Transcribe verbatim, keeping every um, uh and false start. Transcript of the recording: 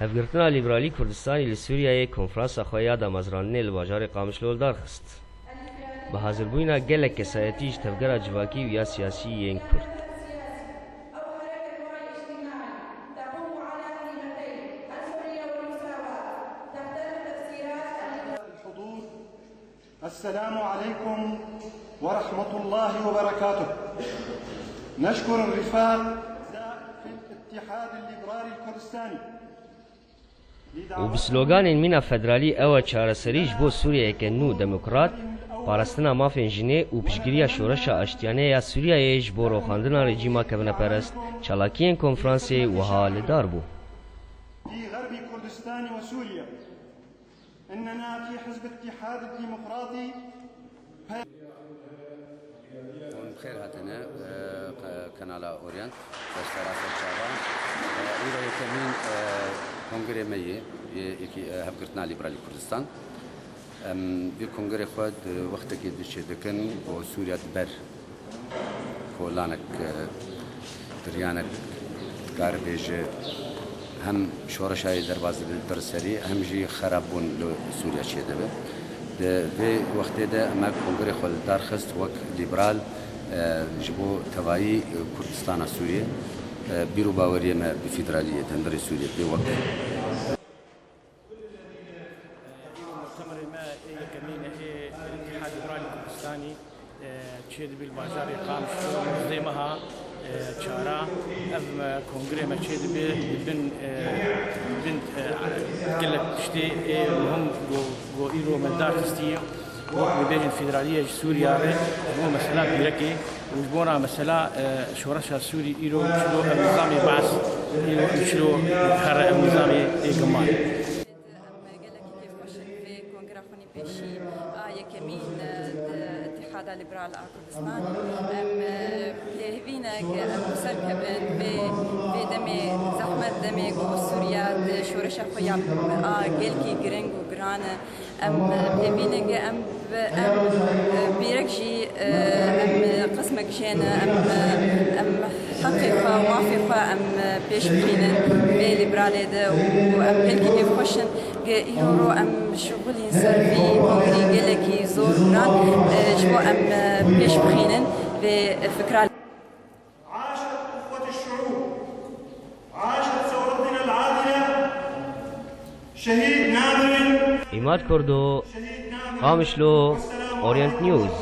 Hevgirtina Lîberalî Kurdistanî li Sûriyeyê konferansa xwe ya damezrandinê li bajarê Qamişlo li dar xist. Bi hazirbûyîna gelek kesayetî ji tevgera civakî û ya siyasî yên Kurd. السلام عليكم ورحمة الله وبركاته. نشكر الرفاق في الاتحاد الليبرالي الكردستاني. Û bi sloganên mîna federalî ew e çareserî ji bo Sûriyeyeke nû demokrat, parastina mafên jinê û piştgiriya şoreşa aştiyane ya Sûriyeyê ji bo roxandina rejîma kevineperest, çalakiyên konferansê wiha li dar bû. في غرب كردستان وسوريا. إننا في حزب اتحاد الديمقراطي. Hûn bi xêr hatine, e, qe-, kanala Orient, serasta ser çavan. E, îro yekemîn, e, kongrê me yê, yê yekî, e, Hevgirtina Lîberalî Kurdistan. Em vê kongrê xwe di wextekê di çêdikin ku Sûriya di ber kolanek, e, giryanek, dikare bêje hem şoreşa yê derbas dibe li serî, hem jî xerabbûn li Sûriya çêdibe. Di vê wextê de me kongrê xwe li dar xist wek lîberal, e, ji bo tevayî Kurdistana Sûriyê, e, bîr û baweriyê me bi federaliyê, di hundirê Sûriyê pê wek Îro mutemerê me ê yekemîn e ê Îtîhad Lîberal Kurdistanî, e, çêdibe li bajarê Qamişlo, nozdeh meha, e, çara. Ev me, kongrê me çêdibe, di bin, e, di bin, e, gelek tiştê ê muhim ku, ku îro me dar xistiye. Wek dibêjin federaliye ji Sûriya re ji bo mesela bîrekê û ji bona mesela, e, şoreşa Sûrî îro çilo ev nizamê Baas, îro em çilo here ev nizamê ê giman. Em gelekî kêfxweş in vê kongra xwe nî pêşî a yekemîn, e, di Îtîhada Lîberal a Kurdistanê. Em, e, hêvî ne ku em serkevin vê, vê demê zehmet, demê ku Sûriya di şoreşa xwe ya a gelkî giring û giran e. Em hêvî ne ke em bi, em bîrek jî, em qismek jê ne, em, em heqê xwe, mafê xwe em pêş bixînin vê lîberalê de û em gelkî kêfxweş in ke îro ro em şixulîn ser vî kongrî gelekî zor giran, ji bo em pêş bixînin vê fikra. عاشت أخوة الشعوب، عاشت ثورتنا العادلة. شهيد نامرين، Îmad Kurdo, شهيد نامرين. Qamişlo, والسلام Orient عليكم News.